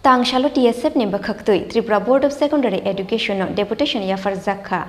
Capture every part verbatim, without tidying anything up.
Tangsalo T S F ni bwkhaktwi Tripura Board of Secondary Education no deputation yapharjak kha.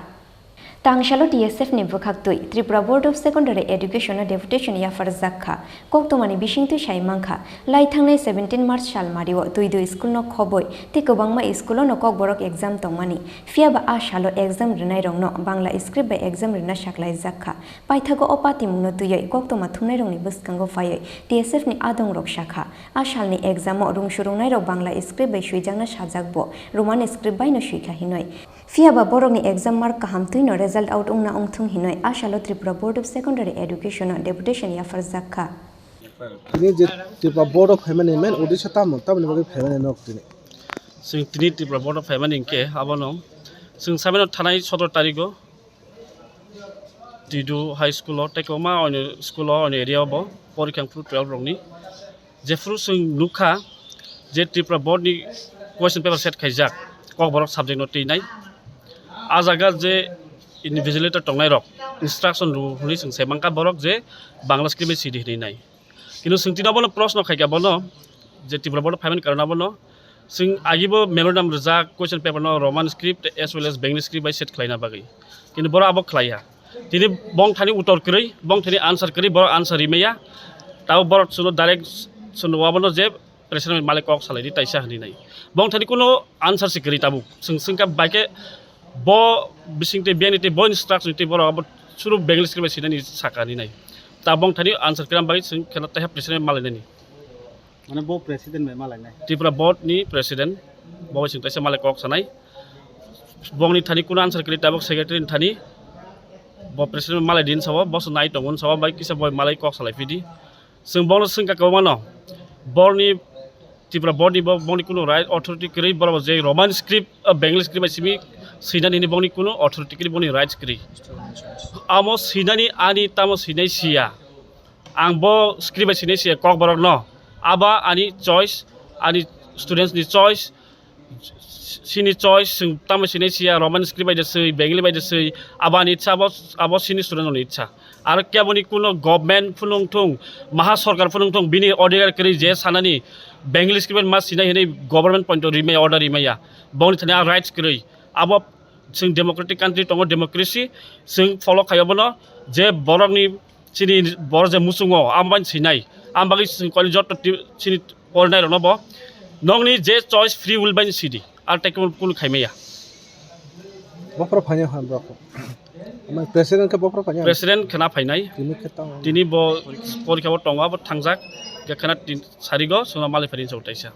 Tangsalo T S F ni bwkhaktwi Tripura Board of Secondary Education no deputation yapharjak kha. Koktwmani bisingtwi sai mankha, lai thangnai seventeen March sal mario twi dui school no khobwi tei kwbangma school no kokborok exam tongmani, phiyaba a salo exam rwnairokno Bangla script bai exam rwna saklaijak kha. Paithago o patimungno twiwi koktwma thumnairokni bwskango phaiwi T S F ni adongrok sakha, a salni exam o rung surungnairok Bangla script bai swijakna sajak bo Roman script baino swikha hinwi. Phiyaba borokni exam mark kaham twino result out wngna wngthung hinwi a salo Tripura Board of Secondary Education no deputation yapharjak kha. Tini je Tripura Board of phaimani main uddesho tamo, tamoni bagwi phaimani nok tini. Chwng tini Tripura Board of phaimani hinkhe abono chwng sabaino thanai sotoro tarigo Tidu High School o tei kwbangma onyo school o onyo area o bo porikha phuru twelve rokni. Jephuru chwng nukha je Tripura Board ni question paper set khaijak, Kokborok subject no twinai. A jaga je invigilator tongnai rok instruction rw hwnwi chwng sai mankha borok je Bangla script bai sidi hwnwi nai. Kintu chwng tini abono proshno khaikha bono je Tripura Board o phaimani karon abono chwng agibo memorandum rwjak question paper no Roman script as well as Bengali script bai set khlaina bagwi. Kintu borok abo khlaiya. Tini bongthani uttor kwrwi, bongthani answer kwrwi, borok answer rimaya. Tabo borok chwngno direct chwngno abono je president malai kok salai di taisa hwnwi nai. Bongthani kuno answer se kwrwi tabuk. Chwng chwngkha baikhe bo bising tei biyani tei bo instruction tei borok abo suru Bengali script bai sinani sakani nai. Ta bongthani answer kwrwi bagwi chwng kheno taiha president malai nani. Mane bo president bai malai nai. Tripura Board ni president bo chwng taisa malai kok sanai. Bongni thani kuno answer kwrwi tabuk secretary ni thani bo president malai din sabo, bo se nai tongo sabo bai kisa boi malai kok salai phidi. Chwng bono chwngkha kwbangmano, borni Tripura Board ni bo bongni kuno right authority kwrwi, borok je Roman script, uh, Bengali script bai simi swinani hini bongni kuno authority kwrwi, bongni rights kwrwi. Amo swinani ani tamo swinai siya. Ang bo script bai swinai siya Kokborok no. Aba ani choice, ani students ni choice, sini choice, chwng tamo sinai siya, Roman script bai de swi, Bengali bai de swi, abo ani ichha, abo, abo sini student ni ichha. Aro keboni kuno government phunung thung, maha sorkar phunung thung, bini odhikar kwrwi je sanani Bengali script bai ma sinai hinwi government point rimaya, order rimaya, bongni thani a rights kwrwi. Abo chwng democratic country tongo, democracy, chwng follow khai obono je borokni chini borok je muchungo, amo bai sinai, am bagwi chwng koni joto ti-, chini Pornai rokno bo nokni je choice free will bai sidi, ar tei kunu kunu khaimaya. Bophoro phainai ha bokhoro. Ama president khe bophoro phainai. President khena phainai. Tini khe tang. Tini bo porikha bo tongo, abo thangjak. Khe khena tin sarigo suna malai phaini chok taisa.